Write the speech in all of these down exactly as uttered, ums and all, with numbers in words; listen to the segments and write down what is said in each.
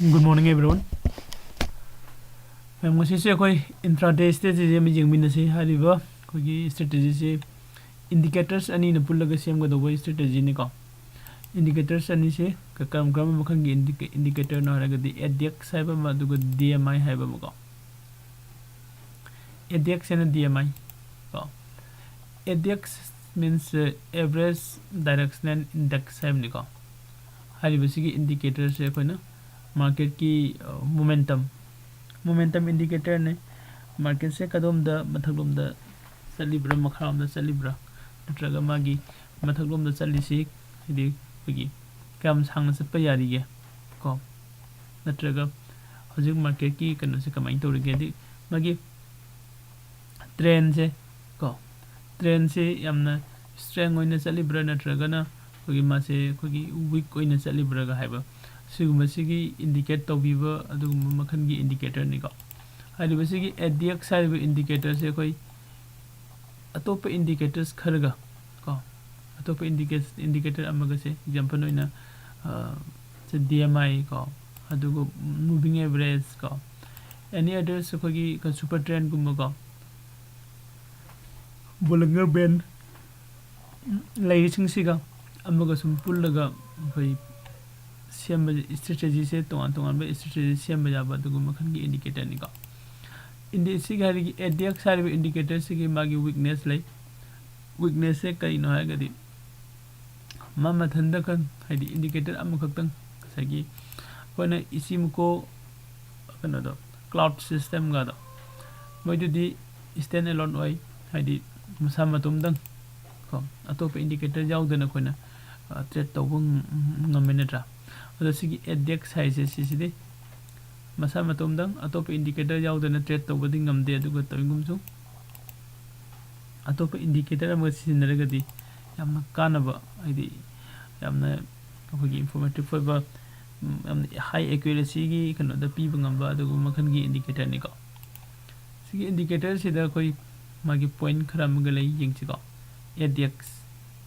Good morning, everyone. ꯃꯌꯥꯝ, ꯉꯁꯤꯁꯦ ꯑꯩꯈꯣꯏ intraday strategy ꯑꯃ ꯌꯦꯡꯃꯤꯟꯅꯁꯤ꯫ ꯍꯥꯏꯔꯤꯕ ꯑꯩꯈꯣꯏꯒꯤ strategy ꯁꯤ indicators ꯑꯅꯤꯅ ꯄꯨꯜꯂꯒ ꯁꯦꯝꯒꯗꯧꯕ strategy ꯅꯤꯀꯣ꯫ Indicators ꯑꯅꯤꯁꯦ ꯀ-, ꯀꯔꯝ ꯀꯔꯝꯕ ꯃꯈꯜꯒꯤ indica-, indicator ꯅꯣ ꯍꯥꯏꯔꯒꯗꯤ, ADX ꯍꯥꯏꯕ ꯑꯃ, ꯑꯗꯨꯒ DMI ꯍꯥꯏꯕ ꯑꯃꯀꯣ꯫ ADX ꯍꯥꯏꯅ DMI ꯀꯣ꯫ ADX means, uh, Average Directional Index ꯍꯥꯏꯕꯅꯤꯀꯣ꯫ ꯍꯥꯏꯔꯤꯕꯁꯤꯒꯤ indicator ꯁꯦ ꯑꯩꯈꯣꯏꯅ market ꯀꯤ, uh, momentum, momentum indicator ꯅꯤ꯫ Market ꯁꯦ ꯀꯗꯣꯝꯗ, ꯃꯊꯛꯂꯣꯝꯗ ꯆꯠꯂꯤꯕ꯭ꯔꯥ, ꯃꯈꯥꯔꯣꯝꯗ ꯆꯠꯂꯤꯕ꯭ꯔꯥ, ꯅꯠꯇ꯭ꯔꯒ ꯃꯥꯒꯤ ꯃꯊꯛꯂꯣꯝꯗ ꯆꯠꯂꯤꯁꯤ, ꯍꯥꯏꯗꯤ ꯑꯩꯈꯣꯏꯒꯤ ꯀꯌꯥꯝ ꯁꯥꯡꯅ ꯆꯠꯄ ꯌꯥꯔꯤꯒꯦ ꯀꯣ, ꯅꯠꯇ꯭ꯔꯒ ꯍꯧꯖꯤꯛ market ꯀꯤ ꯀꯩꯅꯣꯁꯦ ꯀꯃꯥꯏꯅ ꯇꯧꯔꯤꯒꯦ, ꯍꯥꯏꯗꯤ ꯃꯥꯒꯤ trend ꯁꯦ ꯀꯣ, trend ꯁꯦ ꯌꯥꯝꯅ strong ꯑꯣꯏꯅ ꯆꯠꯂꯤꯕ꯭ꯔꯥ, ꯅꯠꯇ꯭ꯔꯒꯅ ꯑꯩꯈꯣꯏꯒꯤ ꯃꯥꯁꯦ ꯑꯩꯈꯣꯏꯒꯤ weak ꯑꯣꯏꯅ ꯆꯠꯂꯤꯕ꯭ꯔꯥꯒ ꯍꯥꯏꯕ, ꯁꯤꯒꯨꯝꯕꯁꯤꯒꯤ indicate ꯇꯧꯕꯤꯕ ꯑꯗꯨꯒꯨꯝꯕ ꯃꯈꯜꯒꯤ indicator ꯅꯤꯀꯣ꯫ ꯍꯥꯏꯔꯤꯕꯁꯤꯒꯤ ADX ꯍꯥꯏꯔꯤꯕ indicator ꯁꯦ ꯑꯩꯈꯣꯏ ꯑꯇꯣꯞꯄ indicators ꯈꯔꯒ ꯀꯣ, ꯑꯇꯣꯞꯄ indica-, indicator ꯑꯃꯒꯁꯦ, example ꯑꯣꯏꯅ, ꯑ, ꯁꯦ DMI ꯀꯣ, ꯑꯗꯨꯒ moving average ꯀꯣ, any others ꯑꯩꯈꯣꯏꯒꯤ super trend ꯒꯨꯝꯕ ꯀꯣ, Bollinger Band ꯂꯩꯔꯤꯁꯤꯡꯁꯤꯒ ꯑꯃꯒ ꯁꯨꯝ ꯄꯨꯜꯂꯒ ꯑꯩꯈꯣꯏ ꯁꯦꯝꯕ strategy ꯁꯦ, ꯇꯣꯉꯥꯟ ꯇꯣꯉꯥꯟꯕ strategy ꯁꯦꯝꯕ ꯌꯥꯕ ꯑꯗꯨꯒꯨꯝꯕ ꯃꯈꯜꯒꯤ indicator ꯅꯤꯀꯣ꯫ Indi-, ꯁꯤꯒꯤ ꯍꯥꯏꯔꯤꯕ ADX ꯍꯥꯏꯔꯤꯕ indicator ꯁꯤꯒꯤ ꯃꯥꯒꯤ weakness ꯂꯩ꯫ Weakness ꯁꯦ ꯀꯔꯤꯅꯣ ꯍꯥꯏꯔꯒꯗꯤ, ꯃꯥ ꯃꯊꯟꯇ ꯈꯟ-, ꯍꯥꯏꯗꯤ indicator ꯑꯃꯈꯛꯇꯪ, ꯉꯁꯥꯏꯒꯤ ꯑꯩꯈꯣꯏꯅ Ichimoku ꯀꯩꯅꯣꯗꯣ, cloud system ꯒꯗꯣ, ꯃꯣꯏꯗꯨꯗꯤ stand alone ꯑꯣꯏ, ꯍꯥꯏꯗꯤ ꯃꯁꯥ ꯃꯇꯣꯝꯗꯪ ꯀꯣ, ꯑꯇꯣꯞꯄ indicator ꯌꯥꯎꯗꯅ ꯑꯩꯈꯣꯏꯅ, ꯑ, trade ꯇꯧꯕ ꯉꯝ-, ꯉꯝꯃꯦ ꯅꯠꯇ꯭ꯔꯥ? ꯑꯗꯣ ꯁꯤꯒꯤ ADX ꯍꯥꯏꯁꯦ ꯁꯤꯁꯤꯗꯤ ꯃꯁꯥ ꯃꯇꯣꯝꯗꯪ ꯑꯇꯣꯞꯄ indicator ꯌꯥꯎꯗꯅ trade ꯇꯧꯕꯗꯤ ꯉꯝꯗꯦ, ꯑꯗꯨꯒ ꯇꯧꯏꯒꯨꯝꯕꯁꯨ ꯑꯇꯣꯞꯄ indicator ꯑꯃꯒ ꯁꯤꯖꯤꯟꯅꯔꯒꯗꯤ ꯌꯥꯝꯅ ꯀꯥꯟꯅꯕ, ꯍꯥꯏꯗꯤ ꯌꯥꯝꯅ ꯑꯩꯈꯣꯏꯒꯤ informative ꯑꯣꯏꯕ, ꯎꯝ, ꯌꯥꯝꯅ high accuracy ꯒꯤ ꯀꯩꯅꯣꯗ ꯄꯤꯕ ꯉꯝꯕ ꯑꯗꯨꯒꯨꯝꯕ ꯃꯈꯜꯒꯤ indicator ꯅꯤꯀꯣ꯫ ꯁꯤꯒꯤ indicator ꯁꯤꯗ ꯑꯩꯈꯣꯏ ꯃꯥꯒꯤ point ꯈꯔ ꯑꯃꯒ ꯂꯩ, ꯌꯦꯡꯁꯤꯀꯣ꯫ ADX,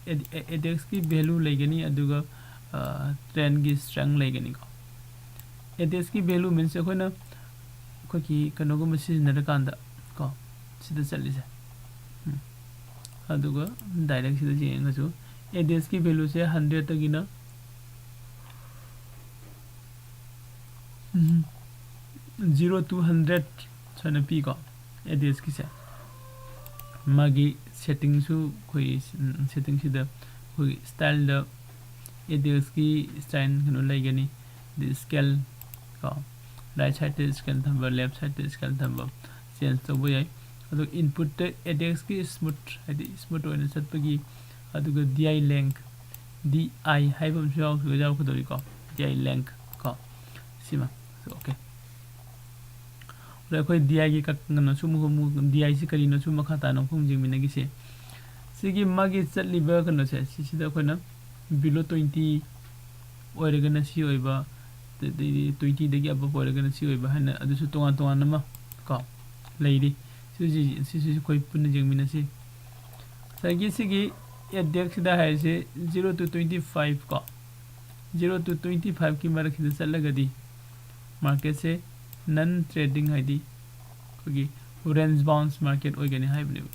AD-, ADX ꯀꯤ value ꯂꯩꯒꯅꯤ, ꯑꯗꯨꯒ, ꯑ, trend ꯒꯤ strength ꯂꯩꯒꯅꯤꯀꯣ꯫ ꯑꯦꯗꯦꯛꯁꯀꯤ ꯚꯦꯂꯨ ꯃꯤꯟꯁ ꯑꯩꯈꯣꯏꯅ ꯑꯩꯈꯣꯏꯒꯤ ꯀꯩꯅꯣꯒꯨꯝꯕ ꯁꯤꯖꯤꯟꯅꯔꯀꯥꯟꯗ ꯀꯣ, ꯁꯤꯗ ꯆꯠꯂꯤꯁꯦ꯫ ꯎꯝ꯫ ꯑꯗꯨꯒ ꯗꯥꯏꯔꯦꯛ ꯁꯤꯗ ꯌꯦꯡꯉꯒꯁꯨ ꯑꯦꯗꯦꯛꯁꯀꯤ ꯚꯦꯂꯨꯁꯦ ꯍꯟꯗ꯭ꯔꯦꯠꯇꯒꯤꯅ zero to hundred ꯁꯨꯃꯥꯏꯅ ꯄꯤꯀꯣ ꯑꯦꯗꯦꯛꯁꯀꯤꯁꯦ꯫ ꯃꯥꯒꯤ ꯁꯦꯠꯇꯤꯡꯁꯨ ꯑꯩꯈꯣꯏ ꯁꯦꯠꯇꯤꯡꯁꯤꯗ ꯑꯩꯈꯣꯏꯒꯤ ꯁ꯭ꯇꯥꯏꯜꯗ ꯑꯦꯗꯦꯛꯁꯀꯤ ꯁ꯭ꯇꯥꯏꯜ ꯀꯩꯅꯣ ꯂꯩꯒꯅꯤ꯫ ꯑꯗꯩ ꯁ꯭ꯀꯦꯜ ꯀꯣ, ꯔꯥꯏꯠ ꯁꯥꯏꯗꯇ ꯁ꯭ꯀꯦꯜ ꯊꯝꯕ, ꯂꯦꯐ ꯁꯥꯏꯗꯇ ꯁ꯭ꯀꯦꯜ ꯊꯝꯕ, ꯆꯦꯟꯖ ꯇꯧꯕ ꯌꯥꯏ꯫ ꯑꯗꯣ ꯏꯟꯄꯨꯠꯇ ꯑꯦꯗꯦꯛꯁꯀꯤ ꯁ꯭ꯃꯨꯠ, ꯍꯥꯏꯗꯤ ꯁ꯭ꯃꯨꯠ ꯑꯣꯏꯅ ꯆꯠꯄꯒꯤ, ꯑꯗꯨꯒ ꯗꯤ ꯑꯥꯏ ꯂꯦꯡ, ꯗꯤ ꯑꯥꯏ ꯍꯥꯏꯕ ꯑꯃꯁꯨ ꯌꯥꯎ-, ꯌꯥꯎꯔꯛꯀꯗꯧꯔꯤꯀꯣ, ꯗꯤ ꯑꯥꯏ ꯂꯦꯡ ꯀꯣ, ꯁꯤꯃ꯫ ꯑꯣꯀꯦ꯫ ꯑꯗꯣ ꯑꯩꯈꯣꯏ ꯗꯤ ꯑꯥꯏꯒꯤ ꯀꯩꯅꯣꯁꯨ ꯑꯃꯨꯛ, ꯑꯃꯨꯛ ꯗꯤ ꯑꯥꯏꯁꯤ ꯀꯔꯤꯅꯣꯁꯨ ꯃꯈꯥ ꯇꯥꯅ ꯑꯃꯨꯛ ꯌꯦꯡꯃꯤꯟꯅꯈꯤꯁꯦ꯫ ꯁꯤꯒꯤ ꯃꯥꯒꯤ ꯆꯠꯂꯤꯕ ꯀꯩꯅꯣꯁꯦ, ꯁꯤꯁꯤꯗ ꯑꯩꯈꯣꯏꯅ below twenty ꯑꯣꯏꯔꯒꯅ ꯁꯤ ꯑꯣꯏꯕ, ꯑꯗꯩꯗꯤ twenty ꯗꯒꯤ above ꯑꯣꯏꯔꯒꯅ ꯁꯤ ꯑꯣꯏꯕ ꯍꯥꯏꯅ ꯑꯗꯨꯁꯨ ꯇꯣꯉꯥꯟ ꯇꯣꯉꯥꯟꯅ ꯑꯃ ꯀꯣ ꯂꯩꯔꯤ꯫ ꯁꯤꯁꯤ, ꯁꯤꯁꯤꯁꯨ ꯑꯩꯈꯣꯏ ꯄꯨꯟꯅ ꯌꯦꯡꯃꯤꯟꯅꯁꯤ꯫ ꯉꯁꯥꯏꯒꯤ ꯁꯤꯒꯤ ꯑꯦꯗꯦꯛꯁꯤꯗ ꯍꯥꯏꯔꯤꯁꯦ zero to twenty five ꯀꯣ, zero to twenty five ꯀꯤ ꯃꯔꯛꯁꯤꯗ ꯆꯠꯂꯒꯗꯤ ꯃꯥꯔꯀꯦꯠꯁꯦ non trading, ꯍꯥꯏꯗꯤ ꯑꯩꯈꯣꯏꯒꯤ range bound market ꯑꯣꯏꯒꯅꯤ ꯍꯥꯏꯕꯅꯦꯕ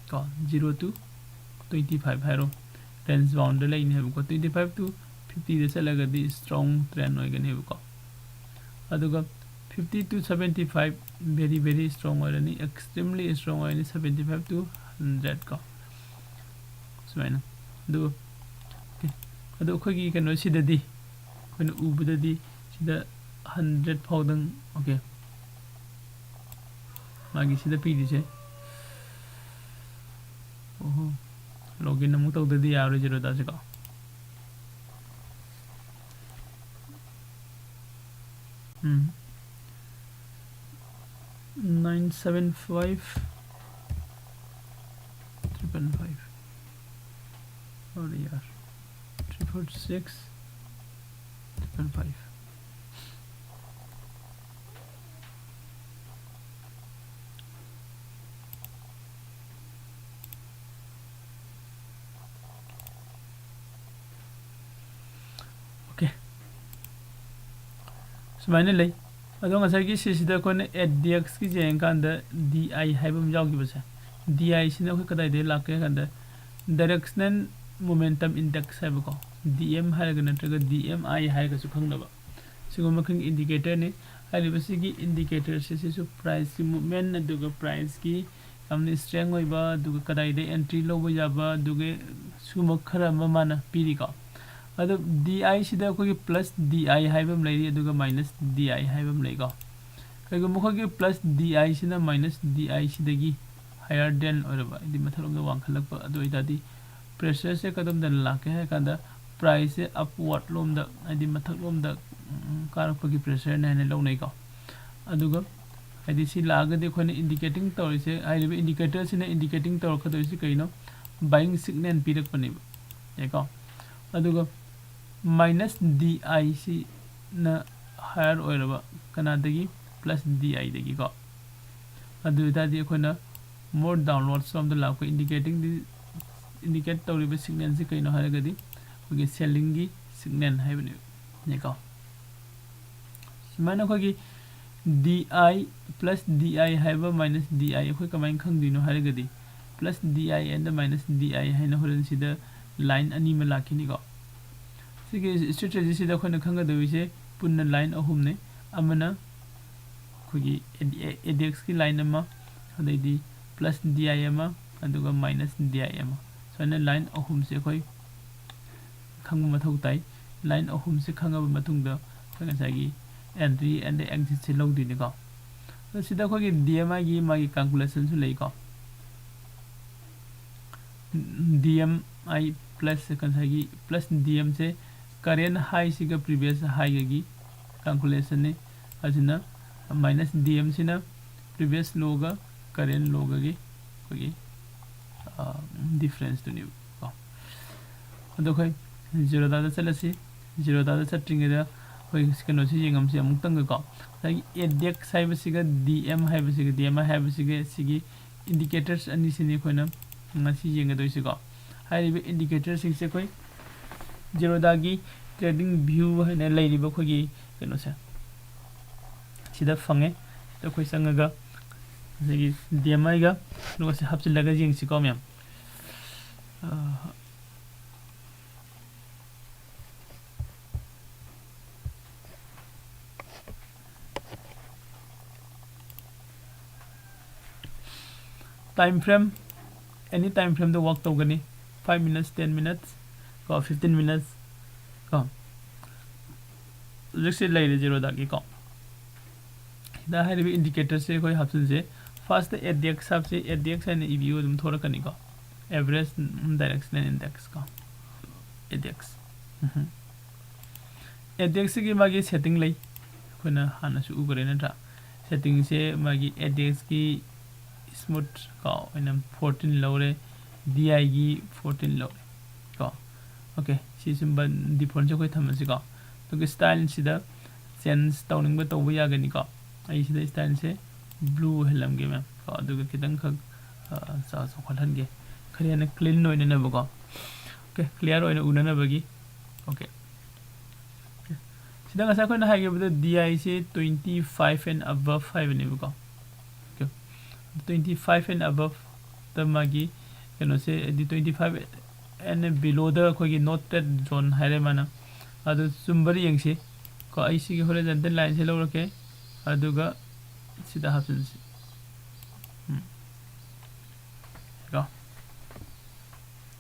ꯀꯣ꯫ Zero to twenty five ꯍꯥꯏꯔꯣ, range boundꯗ ꯂꯩꯅꯤ ꯍꯥꯏꯕꯀꯣ꯫ Twenty five to fiftyꯗ ꯆꯠꯂꯒꯗꯤ strong trend ꯑꯣꯏꯒꯅꯦꯕꯀꯣ꯫ ꯑꯗꯨꯒ fifty to seventy five very very strong ꯑꯣꯏꯔꯅꯤ, extremely strong ꯑꯣꯏꯔꯅꯤ, seventy five to hundred ꯀꯣ, ꯁꯨꯃꯥꯏꯅ꯫ ꯑꯗꯨꯒ ꯑꯣꯀꯦ, ꯑꯗꯣ ꯑꯩꯈꯣꯏꯒꯤ ꯀꯩꯅꯣꯁꯤꯗꯗꯤ, ꯑꯩꯈꯣꯏꯅ ꯎꯕꯗꯗꯤ ꯁꯤꯗ hundred ꯐꯥꯎꯗꯪ, ꯑꯣꯀꯦ, ꯃꯥꯒꯤ ꯁꯤꯗ ꯄꯤꯔꯤꯁꯦ꯫ ꯑꯣꯍꯣ, ꯂꯣꯒꯏꯟ ꯑꯃꯨꯛ ꯇꯧꯗꯗꯤ ꯌꯥꯔꯣꯏ ꯖꯦꯔꯣꯗꯥꯁꯦꯀꯣ꯫ ꯎꯝ꯫ Nine seven five triple five. Sorry यार, triple six triple five. Okay. ꯁꯨꯃꯥꯏꯅ ꯂꯩ꯫ ꯑꯗꯣ ꯉꯁꯥꯏꯒꯤ ꯁꯤꯁꯤꯗ ꯑꯩꯈꯣꯏꯅ ꯑꯦꯗꯤꯑꯦꯛꯁꯀꯤꯁꯦ ꯌꯦꯡꯀꯥꯟꯗ ꯗꯤ ꯑꯥꯏ ꯍꯥꯏꯕ ꯑꯃ ꯌꯥꯎꯈꯤꯕꯁꯦ, ꯗꯤ ꯑꯥꯏꯁꯤꯅ ꯑꯩꯈꯣꯏ ꯀꯗꯥꯏꯗꯒꯤ ꯂꯥꯛꯀꯦ ꯍꯥꯏ ꯀꯥꯟꯗ ꯗꯥꯏꯔꯦꯛꯁꯅꯦꯜ ꯃꯣꯃꯦꯟꯇꯝ ꯏꯟꯗꯦꯛꯁ ꯍꯥꯏꯕꯀꯣ, ꯗꯤ ꯑꯦꯝ ꯍꯥꯏꯔꯒ ꯅꯠꯇ꯭ꯔꯒ ꯗꯤ ꯑꯦꯝ ꯑꯥꯏ ꯍꯥꯏꯔꯒꯁꯨ ꯈꯪꯅꯕ, ꯁꯤꯒꯨꯝꯕ ꯃꯈꯜꯒꯤ ꯏꯟꯗꯤꯀꯦꯇꯔꯅꯤ꯫ ꯍꯥꯏꯔꯤꯕꯁꯤꯒꯤ ꯏꯟꯗꯤꯀꯦꯇꯔꯁꯦ ꯁꯤꯁꯨ ꯄ꯭ꯔꯥꯏꯁꯀꯤ ꯃꯨꯞꯃꯦꯟ ꯑꯗꯨꯒ ꯄ꯭ꯔꯥꯏꯁꯀꯤ ꯌꯥꯝꯅ ꯏꯁꯇ꯭ꯔꯦꯡ ꯑꯣꯏꯕ ꯑꯗꯨꯒ ꯀꯗꯥꯏꯗ ꯑꯦꯟꯇ꯭ꯔꯤ ꯂꯧꯕ ꯌꯥꯕ ꯑꯗꯨꯒ ꯁꯤꯒꯨꯝꯕ ꯈꯔ ꯑꯃ ꯃꯥꯅ ꯄꯤꯔꯤꯀꯣ꯫ ꯑꯗꯣ ꯗꯤ ꯑꯥꯏꯁꯤꯗ ꯑꯩꯈꯣꯏꯒꯤ ꯄ꯭ꯂꯁ ꯗꯤ ꯑꯥꯏ ꯍꯥꯏꯕ ꯑꯃ ꯂꯩꯔꯤ, ꯑꯗꯨꯒ ꯃꯥꯏꯅꯁ ꯗꯤ ꯑꯥꯏ ꯍꯥꯏꯕ ꯑꯃ ꯂꯩꯀꯣ꯫ ꯀꯩꯒꯨꯝꯕ ꯑꯩꯈꯣꯏꯒꯤ ꯄ꯭ꯂꯁ ꯗꯤ ꯑꯥꯏꯁꯤꯅ ꯃꯥꯏꯅꯁ ꯗꯤ ꯑꯥꯏꯁꯤꯗꯒꯤ ꯍꯥꯌꯔ ꯗꯦꯟ ꯑꯣꯏꯔꯕ, ꯍꯥꯏꯗꯤ ꯃꯊꯛꯂꯣꯝꯗ ꯋꯥꯡꯈꯠꯂꯛꯄ, ꯑꯗꯨ ꯑꯣꯏꯇꯥꯔꯗꯤ ꯄ꯭ꯔꯦꯁꯔꯁꯦ ꯀꯗꯣꯝꯗ ꯂꯥꯛꯀꯦ ꯍꯥꯏ ꯀꯥꯟꯗ ꯄ꯭ꯔꯥꯏꯁꯁꯦ ꯑꯞꯋꯥꯔꯗ ꯂꯣꯝꯗ, ꯍꯥꯏꯗꯤ ꯃꯊꯛꯂꯣꯝꯗ ꯎꯝ, ꯀꯥꯔꯛꯄꯒꯤ ꯄ꯭ꯔꯦꯁꯔꯅ ꯍꯥꯏꯅ ꯂꯧꯅꯩꯀꯣ꯫ ꯑꯗꯨꯒ ꯍꯥꯏꯗꯤ ꯁꯤ ꯂꯥꯛꯑꯒꯗꯤ ꯑꯩꯈꯣꯏꯅ ꯏꯟꯗꯤꯀꯦꯇꯤꯡ ꯇꯧꯔꯤꯁꯦ, ꯍꯥꯏꯔꯤꯕ ꯏꯟꯗꯤꯀꯦꯇꯔꯁꯤꯅ ꯏꯟꯗꯤꯀꯦꯇꯤꯡ ꯇꯧꯔꯛꯀꯗꯣꯏꯁꯤ ꯀꯩꯅꯣ? ꯕꯥꯏꯌꯤꯡ ꯁꯤꯒꯅꯦꯜ ꯄꯤꯔꯛꯄꯅꯦꯕ, ꯌꯥꯏꯀꯣ꯫ ꯑꯗꯨꯒ ꯃꯥꯏꯅꯁ ꯗꯤ ꯑꯥꯏꯁꯤꯅ ꯍꯥꯌꯔ ꯑꯣꯏꯔꯕ ꯀꯅꯥꯗꯒꯤ? ꯄ꯭ꯂꯁ ꯗꯤ ꯑꯥꯏꯗꯒꯤꯀꯣ꯫ ꯑꯗꯨ ꯑꯣꯏꯇꯥꯔꯗꯤ ꯑꯩꯈꯣꯏꯅ ꯃꯣꯔ ꯗꯥꯎꯟꯋꯥꯔꯗꯁ ꯂꯣꯝꯗ ꯂꯥꯛꯄ ꯏꯟꯗꯤꯀꯦꯇꯤꯡꯗꯤ, ꯏꯟꯗꯤꯀꯦꯠ ꯇꯧꯔꯤꯕ ꯁꯤꯒꯅꯦꯜꯁꯤ ꯀꯩꯅꯣ ꯍꯥꯏꯔꯒꯗꯤ ꯑꯩꯈꯣꯏꯒꯤ ꯁꯦꯜꯂꯤꯡꯒꯤ ꯁꯤꯒꯅꯦꯜ ꯍꯥꯏꯕꯅꯦꯕ, ꯌꯥꯏꯀꯣ꯫ ꯁꯨꯃꯥꯏꯅ ꯑꯩꯈꯣꯏꯒꯤ D I plus D I ꯍꯥꯏꯕ ꯃꯥꯏꯅꯁ ꯗꯤ ꯑꯥꯏ ꯑꯩꯈꯣꯏ ꯀꯃꯥꯏꯅ ꯈꯪꯗꯣꯏꯅꯣ ꯍꯥꯏꯔꯒꯗꯤ plus D I and minus D I ꯍꯥꯏꯅ ꯍꯣꯔꯦꯟ ꯁꯤꯗ ꯂꯥꯏꯟ ꯑꯅꯤ ꯑꯃ ꯂꯥꯛꯈꯤꯅꯤꯀꯣ꯫ ꯁꯤꯒꯤ ꯏꯁꯇ꯭ꯔꯦꯇꯦꯖꯤꯁꯤꯗ ꯑꯩꯈꯣꯏꯅ ꯈꯪꯒꯗꯧꯔꯤꯁꯦ ꯄꯨꯟꯅ ꯂꯥꯏꯟ ꯑꯍꯨꯝꯅꯤ꯫ ꯑꯃꯅ ꯑꯩꯈꯣꯏꯒꯤ ꯑꯦꯗꯤꯑꯦꯛꯁꯀꯤ ꯂꯥꯏꯟ ꯑꯃ, ꯑꯗꯩꯗꯤ ꯄ꯭ꯂꯁ ꯗꯤ ꯑꯥꯏ ꯑꯃ, ꯑꯗꯨꯒ ꯃꯥꯏꯅꯁ ꯗꯤ ꯑꯥꯏ ꯑꯃ꯫ ꯁꯨꯃꯥꯏꯅ ꯂꯥꯏꯟ ꯑꯍꯨꯝꯁꯦ ꯑꯩꯈꯣꯏ ꯈꯪꯕ ꯃꯊꯧ ꯇꯥꯏ꯫ ꯂꯥꯏꯟ ꯑꯍꯨꯝꯁꯦ ꯈꯪꯉꯕ ꯃꯇꯨꯡꯗ ꯑꯩꯈꯣꯏ ꯉꯁꯥꯏꯒꯤ ꯑꯦꯟꯇ꯭ꯔꯤ ꯑꯦꯟꯗ ꯑꯦꯛꯖꯤꯠꯁꯦ ꯂꯧꯗꯣꯏꯅꯤꯀꯣ꯫ ꯑꯗꯣ ꯁꯤꯗ ꯑꯩꯈꯣꯏꯒꯤ ꯗꯤ ꯑꯦꯝ ꯑꯥꯏꯒꯤ ꯃꯥꯒꯤ ꯀꯥꯜꯀꯨꯂꯦꯁꯟꯁꯨ ꯂꯩꯀꯣ꯫ ꯗꯤ ꯑꯦꯝ ꯑꯥꯏ ꯄ꯭ꯂꯁ ꯉꯁꯥꯏꯒꯤ ꯄ꯭ꯂꯁ ꯗꯤ ꯑꯦꯝꯁꯦ ꯀꯔꯦꯟ ꯍꯥꯏꯁꯤꯒ ꯄ꯭ꯔꯤꯚꯤꯌꯁ ꯍꯥꯏꯒꯒꯤ ꯀꯥꯜꯀꯨꯂꯦꯁꯟꯅꯤ꯫ ꯑꯁꯤꯅ ꯃꯥꯏꯅꯁ ꯗꯤ ꯑꯦꯝꯁꯤꯅ ꯄ꯭ꯔꯤꯚꯤꯌꯁ ꯂꯣꯒ ꯀꯔꯦꯟ ꯂꯣꯒꯒꯤ ꯑꯩꯈꯣꯏꯒꯤ ꯗꯤꯐ꯭ꯔꯦꯟꯁꯇꯨꯅꯦꯕꯀꯣ꯫ ꯑꯗꯣ ꯑꯩꯈꯣꯏ ꯖꯤꯔꯣꯗꯥꯗ ꯆꯠꯂꯁꯤ꯫ ꯖꯤꯔꯣꯗꯥꯗ ꯆꯠꯇ꯭ꯔꯤꯉꯩꯗ ꯑꯩꯈꯣꯏ ꯀꯩꯅꯣꯁꯤ ꯌꯦꯡꯉꯝꯁꯤ ꯑꯃꯨꯛꯇꯪꯒꯀꯣ꯫ ꯉꯁꯥꯏꯒꯤ ꯑꯦꯗꯦꯛꯁ ꯍꯥꯏꯕꯁꯤꯒ ꯗꯤ ꯑꯦꯝ ꯍꯥꯏꯕꯁꯤꯒ, ꯗꯤ ꯑꯦꯝ ꯑꯥꯏ ꯍꯥꯏꯕꯁꯤꯒ ꯁꯤꯒꯤ ꯏꯟꯗꯤꯀꯦꯇꯔꯁ ꯑꯅꯤꯁꯤꯅꯤ ꯑꯩꯈꯣꯏꯅ ꯉꯁꯤ ꯌꯦꯡꯒꯗꯣꯏꯁꯤꯀꯣ꯫ ꯍꯥꯏꯔꯤꯕ ꯏꯟꯗꯤꯀꯦꯇꯔꯁꯤꯡꯁꯦ ꯑꯩꯈꯣꯏ ꯖꯤꯔꯣꯗꯥꯒꯤ ꯇ꯭ꯔꯦꯗꯤꯡ ꯚ꯭ꯌꯨ ꯍꯥꯏꯅ ꯂꯩꯔꯤꯕ ꯑꯩꯈꯣꯏꯒꯤ ꯀꯩꯅꯣꯁꯦ, ꯁꯤꯗ ꯐꯪꯉꯦ꯫ ꯁꯤꯗ ꯑꯩꯈꯣꯏ ꯆꯪꯉꯒ ꯉꯁꯥꯏꯒꯤ ꯗꯤ ꯑꯦꯝ ꯑꯥꯏꯒ ꯂꯣꯒꯣꯁꯦ ꯍꯥꯞꯆꯤꯜꯂꯒ ꯌꯦꯡꯁꯤꯀꯣ ꯃꯌꯥꯝ꯫ ꯑꯥ, time frame, any time frameꯗ work ꯇꯧꯒꯅꯤ꯫ Five minutes, ten minutes, ꯀꯣ, fifteen minutes, ꯀꯣ꯫ ꯍꯧꯖꯤꯛꯁꯤ ꯂꯩꯔꯦ ꯖꯦꯔꯣꯗꯒꯤꯀꯣ꯫ ꯁꯤꯗ ꯍꯥꯏꯔꯤꯕ indicatorꯁꯦ ꯑꯩꯈꯣꯏ ꯍꯥꯞꯆꯤꯟꯁꯦ꯫ Firstꯇ A D X ꯍꯥꯞꯁꯤ, A D X ꯍꯥꯏꯅ ꯏꯕꯤꯌꯨ, ꯑꯗꯨꯝ ꯊꯣꯔꯛꯀꯅꯤꯀꯣ꯫ Average, ꯎꯝ, directional index ꯀꯣ, A D X꯫ Um. A D Xꯁꯤꯒꯤ ꯃꯥꯒꯤ setting ꯂꯩ, ꯑꯩꯈꯣꯏꯅ ꯍꯥꯟꯅꯁꯨ ꯎꯈ꯭ꯔꯦ ꯅꯠꯇ꯭ꯔꯥ? Settingꯁꯦ ꯃꯥꯒꯤ A D Xꯀꯤ smooth ꯀꯣ ꯑꯣꯏꯅ fourteen ꯂꯧꯔꯦ, D Iꯒꯤ fourteen ꯂꯧꯔꯦ ꯀꯣ꯫ Okay, ꯁꯤ ꯁꯨꯝꯕ defaultꯁꯦ ꯑꯩꯈꯣꯏ ꯊꯝꯃꯁꯤꯀꯣ꯫ ꯑꯗꯨꯒ styleꯁꯤꯗ change ꯇꯧꯅꯤꯡꯕ ꯇꯧꯕ ꯌꯥꯒꯅꯤꯀꯣ꯫ ꯑꯩ ꯁꯤꯗ styleꯁꯦ blue ꯑꯣꯏꯍꯜꯂꯝꯒꯦ ꯃꯌꯥꯝ ꯀꯣ, ꯑꯗꯨꯒ ꯈꯤꯇꯪꯈꯛ, ꯑ, ꯆꯥꯎ-, ꯆꯥꯎꯈꯠꯍꯟꯒꯦ, ꯈꯔ ꯍꯦꯟꯅ clean ꯑꯣꯏꯅꯅꯕꯀꯣ꯫ Okay, clear ꯑꯣꯏꯅ ꯎꯅꯅꯕꯒꯤ꯫ Okay꯫ Okay꯫ ꯁꯤꯗ ꯉꯁꯥꯏ ꯑꯩꯈꯣꯏꯅ ꯍꯥꯏꯈꯤꯕꯗ D Iꯁꯦ twenty five and above ꯍꯥꯏꯕꯅꯦꯕꯀꯣ꯫ Okay꯫ Twenty five and aboveꯇ ꯃꯥꯒꯤ ꯀꯩꯅꯣꯁꯦ, ꯍꯥꯏꯗꯤ twenty five and belowꯗ ꯑꯩꯈꯣꯏꯒꯤ no trade zone ꯍꯥꯏꯔꯦ ꯃꯥꯅ꯫ ꯑꯗꯨ ꯆꯨꯝꯕ꯭ꯔꯥ ꯌꯦꯡꯁꯤ꯫ ꯀꯣ, ꯑꯩ ꯁꯤꯒꯤ horizontal lineꯁꯦ ꯂꯧꯔꯛꯀꯦ꯫ ꯑꯗꯨꯒ ꯁꯤꯗ ꯍꯥꯞꯆꯤꯟꯁꯤ꯫ ꯎꯝ꯫ ꯀꯣ꯫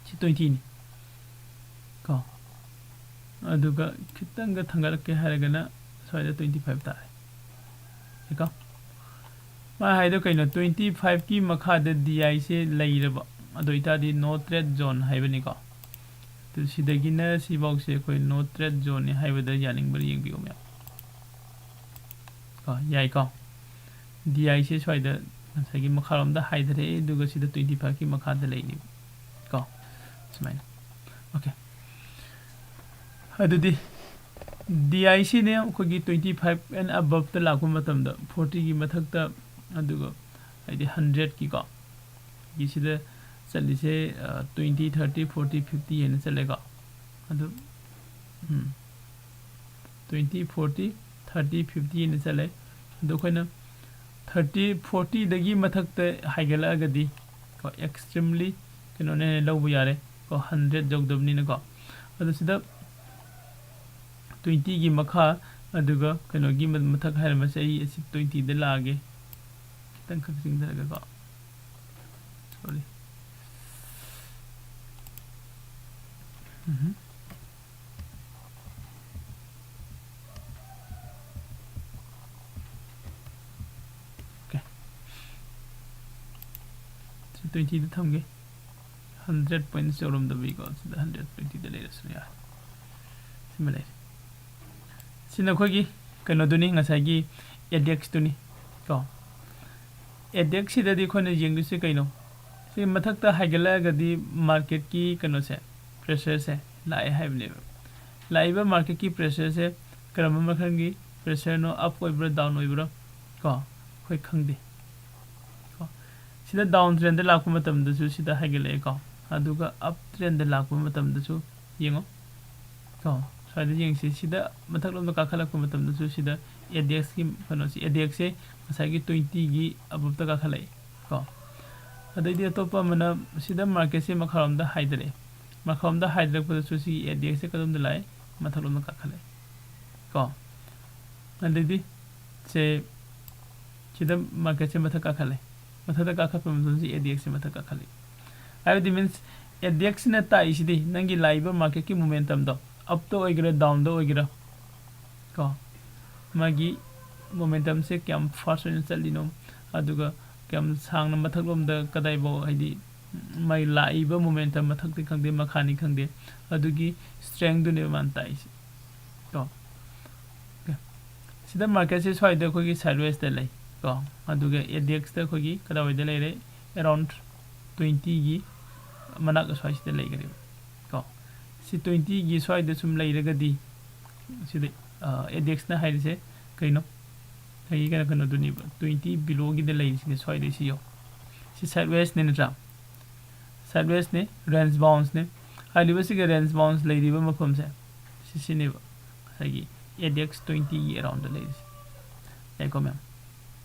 ꯁꯤ twentyꯅꯤ꯫ ꯀꯣ꯫ ꯑꯗꯨꯒ ꯈꯤꯇꯪꯒ ꯊꯥꯡꯒꯠꯂꯛꯀꯦ ꯍꯥꯏꯔꯒꯅ ꯁ꯭ꯋꯥꯏꯗ twenty five ꯇꯥꯔꯦ꯫ ꯀꯣ꯫ ꯃꯥ ꯍꯥꯏꯗꯣ ꯀꯩꯅꯣ? Twenty fiveꯀꯤ ꯃꯈꯥꯗ D Iꯁꯦ ꯂꯩꯔꯕ, ꯑꯗꯨ ꯑꯣꯏꯇꯥꯔꯗꯤ no trade zone ꯍꯥꯏꯕꯅꯤꯀꯣ꯫ ꯑꯗꯨ ꯁꯤꯗꯒꯤꯅ ꯁꯤꯐꯥꯎꯁꯦ ꯑꯩꯈꯣꯏ no trade zoneꯅꯤ ꯍꯥꯏꯕꯗ ꯌꯥꯅꯤꯡꯕ꯭ꯔꯥ ꯌꯦꯡꯕꯤꯌꯨ ꯃꯌꯥꯝ꯫ ꯀꯣ, ꯌꯥꯏꯀꯣ? D Iꯁꯦ ꯁ꯭ꯋꯥꯏꯗ ꯉꯁꯥꯏꯒꯤ ꯃꯈꯥꯔꯣꯝꯗ ꯍꯥꯏꯊꯔꯛꯑꯦ, ꯑꯗꯨꯒ ꯁꯤꯗ twenty fiveꯀꯤ ꯃꯈꯥꯗ ꯂꯩꯅꯦꯕ꯫ ꯀꯣ, ꯁꯨꯃꯥꯏꯅ꯫ Okay꯫ ꯑꯗꯨꯗꯤ D Iꯁꯤꯅꯦ ꯑꯩꯈꯣꯏꯒꯤ twenty five and aboveꯇ ꯂꯥꯛꯄ ꯃꯇꯝꯗ, fortyꯒꯤ ꯃꯊꯛꯇ, ꯑꯗꯨꯒ ꯍꯥꯏꯗꯤ hundredꯀꯤꯀꯣ, ꯒꯤ ꯁꯤꯗ ꯆꯠꯂꯤꯁꯦ, ꯑ, twenty, thirty, forty, fifty ꯍꯥꯏꯅ ꯆꯠꯂꯦꯀꯣ꯫ ꯑꯗꯨ, ꯎꯝ, twenty, forty, thirty, fifty ꯍꯥꯏꯅ ꯆꯠꯂꯦ꯫ ꯑꯗꯣ ꯑꯩꯈꯣꯏꯅ ꯊꯥꯔꯇꯤ ꯐꯣꯔꯇꯤꯗꯒꯤ ꯃꯊꯛꯇ ꯍꯥꯏꯒꯠꯂꯛꯑꯒꯗꯤ ꯀꯣ, ꯑꯦꯛꯁꯇ꯭ꯔꯤꯝꯂꯤ ꯀꯩꯅꯣꯅꯦ, ꯂꯧꯕ ꯌꯥꯔꯦ ꯀꯣ, ꯍꯟꯗ꯭ꯔꯦꯠ ꯌꯧꯗꯕꯅꯤꯅꯀꯣ꯫ ꯑꯗꯣ ꯁꯤꯗ ꯇ꯭ꯋꯦꯟꯇꯤꯒꯤ ꯃꯈꯥ, ꯑꯗꯨꯒ ꯀꯩꯅꯣꯒꯤ ꯃ-, ꯃꯊꯛ ꯍꯥꯏꯔꯝꯕꯁꯦ, ꯑꯩ ꯑꯁꯤ ꯇ꯭ꯋꯦꯟꯇꯤꯗ ꯂꯥꯛꯑꯒꯦ, ꯈꯤꯇꯪ ꯈꯛ ꯆꯤꯡꯊꯔꯒꯀꯣ꯫ ꯁꯣꯔꯤ꯫ ꯎꯝ꯫ ꯑꯣꯀꯦ꯫ ꯁꯤ ꯇ꯭ꯋꯦꯟꯇꯤꯗ ꯊꯝꯒꯦ꯫ ꯍꯟꯗ꯭ꯔꯦꯠ ꯄꯣꯏꯟꯠꯁ ꯌꯧꯔꯝꯗꯕꯤꯀꯣ, ꯁꯤꯗ ꯍꯟꯗ꯭ꯔꯦꯠ ꯇ꯭ꯋꯦꯟꯇꯤꯗ ꯂꯩꯔꯁꯨ ꯌꯥꯔꯦ꯫ ꯁꯤꯃ ꯂꯩꯔꯦ꯫ ꯁꯤꯅ ꯑꯩꯈꯣꯏꯒꯤ ꯀꯩꯅꯣꯗꯨꯅꯤ, ꯉꯁꯥꯏꯒꯤ ꯑꯦꯗꯦꯛꯁꯇꯨꯅꯤ ꯀꯣ꯫ ꯑꯦꯗꯦꯛꯁꯁꯤꯗꯗꯤ ꯑꯩꯈꯣꯏꯅ ꯌꯦꯡꯗꯣꯏꯁꯦ ꯀꯩꯅꯣ? ꯁꯤ ꯃꯊꯛꯇ ꯍꯥꯏꯒꯠꯂꯛꯑꯒꯗꯤ ꯃꯥꯔꯀꯦꯠꯀꯤ ꯀꯩꯅꯣꯁꯦ, ꯄ꯭ꯔꯦꯁꯔꯁꯦ ꯂꯥꯛꯑꯦ ꯍꯥꯏꯕꯅꯦꯕ꯫ ꯂꯥꯛꯏꯕ ꯃꯥꯔꯀꯦꯠꯀꯤ ꯄ꯭ꯔꯦꯁꯔꯁꯦ ꯀꯔꯝꯕ ꯃꯈꯜꯒꯤ ꯄ꯭ꯔꯦꯁꯔꯅꯣ? ꯑꯞ ꯑꯣꯏꯕ꯭ꯔꯥ, ꯗꯥꯎꯟ ꯑꯣꯏꯕ꯭ꯔꯥ ꯀꯣ? ꯑꯩꯈꯣꯏ ꯈꯪꯗꯦ ꯀꯣ꯫ ꯁꯤꯗ ꯗꯥꯎꯟ ꯇ꯭ꯔꯦꯟꯗ ꯂꯥꯛꯄ ꯃꯇꯝꯗꯁꯨ ꯁꯤꯗ ꯍꯥꯏꯒꯠꯂꯛꯑꯦꯀꯣ, ꯑꯗꯨꯒ ꯑꯞ ꯇ꯭ꯔꯦꯟꯗ ꯂꯥꯛꯄ ꯃꯇꯝꯗꯁꯨ ꯌꯦꯡꯉꯣ ꯀꯣ꯫ ꯁ꯭ꯋꯥꯏꯗ ꯌꯦꯡꯁꯤ, ꯁꯤꯗ ꯃꯊꯛꯂꯣꯝꯗ ꯀꯥꯈꯠꯂꯛꯄ ꯃꯇꯝꯗꯁꯨ ꯁꯤꯗ ꯑꯦꯗꯦꯛꯁꯀꯤ ꯀꯩꯅꯣꯁꯤ, ꯑꯦꯗꯦꯛꯁꯁꯦ ꯉꯁꯥꯏꯒꯤ ꯇ꯭ꯋꯦꯟꯇꯤꯒꯤ ꯑꯕꯞꯇ ꯀꯥꯈꯠꯂꯛꯏ ꯀꯣ꯫ ꯑꯗꯩꯗꯤ ꯑꯇꯣꯞꯄ ꯑꯃꯅ ꯁꯤꯗ ꯃꯥꯔꯀꯦꯠꯁꯦ ꯃꯈꯥꯔꯣꯝꯗ ꯍꯥꯏꯊꯔꯛꯑꯦ꯫ ꯃꯈꯥꯔꯣꯝꯗ ꯍꯥꯏꯊꯔꯛꯄꯗꯁꯨ ꯁꯤ ꯑꯦꯗꯦꯛꯁꯁꯦ ꯀꯗꯣꯝꯗ ꯂꯥꯛꯑꯦ? ꯃꯊꯛꯂꯣꯝꯗ ꯀꯥꯈꯠꯂꯛꯑꯦ ꯀꯣ꯫ ꯑꯗꯩꯗꯤ ꯁꯦ ꯁꯤꯗ ꯃꯥꯔꯀꯦꯠꯁꯦ ꯃꯊꯛ ꯀꯥꯈꯠꯂꯦ꯫ ꯃꯊꯛꯇ ꯀꯥꯈꯠꯄ ꯃꯇꯝꯗ ꯑꯦꯗꯦꯛꯁꯁꯦ ꯃꯊꯛ ꯀꯥꯈꯠꯂꯤ꯫ ꯍꯥꯏꯕꯗꯤ ꯃꯤꯟꯁ ꯑꯦꯗꯦꯛꯁꯁꯤꯅ ꯇꯥꯛꯏꯁꯤꯗꯤ ꯅꯪꯒꯤ ꯂꯥꯛꯏꯕ ꯃꯥꯔꯀꯦꯠꯀꯤ ꯃꯣꯃꯦꯟꯇꯝꯗꯣ, ꯑꯞꯇ ꯑꯣꯏꯒꯦꯔꯥ ꯗꯥꯎꯟꯗ ꯑꯣꯏꯒꯦꯔꯥ ꯀꯣ, ꯃꯥꯒꯤ ꯃꯣꯃꯦꯟꯇꯝꯁꯦ ꯀꯌꯥꯝ ꯐꯥꯁ ꯑꯣꯏꯅ ꯆꯠꯂꯤꯅꯣ, ꯑꯗꯨꯒ ꯀꯌꯥꯝ ꯁꯥꯡꯅ ꯃꯊꯛꯂꯣꯝꯗ ꯀꯗꯥꯏꯐꯥꯎ, ꯍꯥꯏꯗꯤ ꯃꯥꯒꯤ ꯂꯥꯛꯏꯕ ꯃꯣꯃꯦꯟꯇꯝ ꯃꯊꯛꯇꯤ ꯈꯪꯗꯦ, ꯃꯈꯥꯅꯤ ꯈꯪꯗꯦ, ꯑꯗꯨꯒꯤ ꯁ꯭ꯇꯔꯦꯡꯗꯨꯅꯦꯕ ꯃꯥꯅ ꯇꯥꯛꯏꯁꯦ ꯀꯣ꯫ ꯑꯣꯀꯦ꯫ ꯁꯤꯗ ꯃꯥꯔꯀꯦꯠꯁꯦ ꯁ꯭ꯋꯥꯏꯗ ꯑꯩꯈꯣꯏꯒꯤ ꯁꯥꯏꯠꯋꯦꯁꯇ ꯂꯩ ꯀꯣ, ꯑꯗꯨꯒ ꯑꯦꯗꯦꯛꯁꯇ ꯑꯩꯈꯣꯏꯒꯤ ꯀꯗꯥꯏꯋꯥꯏꯗ ꯂꯩꯔꯦ? ꯑꯦꯔꯥꯎꯟ ꯇ꯭ꯋꯦꯟꯇꯤꯒꯤ ꯃꯅꯥꯛ ꯑꯁ꯭ꯋꯥꯏꯁꯤꯗ ꯂꯩꯈ꯭ꯔꯦꯕ ꯀꯣ꯫ ꯁꯤ ꯇ꯭ꯋꯦꯟꯇꯤꯒꯤ ꯁ꯭ꯋꯥꯏꯗ ꯁꯨꯝ ꯂꯩꯔꯒꯗꯤ, ꯁꯤꯗ, ꯑ, ꯑꯦꯗꯦꯛꯁꯅ ꯍꯥꯏꯔꯤꯁꯦ ꯀꯩꯅꯣ? ꯑꯩꯒꯤ ꯀꯩꯅꯣ, ꯀꯩꯅꯣꯗꯨꯅꯦꯕ, ꯇ꯭ꯋꯦꯟꯇꯤ ꯕꯤꯂꯣꯒꯤꯗ ꯂꯩꯔꯤꯁꯤꯅꯦ, ꯁ꯭ꯋꯥꯏꯗ ꯁꯤ ꯌꯦꯡꯉꯣ꯫ ꯁꯤ ꯁꯥꯏꯠꯋꯦꯁꯅꯦ ꯅꯠꯇ꯭ꯔꯥ? ꯁꯥꯏꯠꯋꯦꯁꯅꯦ, ꯔꯦꯟꯖ ꯕꯥꯎꯟꯁꯅꯦ꯫ ꯍꯥꯏꯔꯤꯕꯁꯤꯒꯤ ꯔꯦꯟꯖ ꯕꯥꯎꯟꯁ ꯂꯩꯔꯤꯕ ꯃꯐꯝꯁꯦ ꯁꯤꯁꯤꯅꯦꯕ, ꯉꯁꯥꯏꯒꯤ ꯑꯦꯗꯦꯛꯁ ꯇ꯭ꯋꯦꯟꯇꯤꯒꯤ ꯑꯦꯔꯥꯎꯟꯗ ꯂꯩꯔꯤꯁꯦ꯫ ꯌꯥꯏꯀꯣ ꯃꯌꯥꯝ?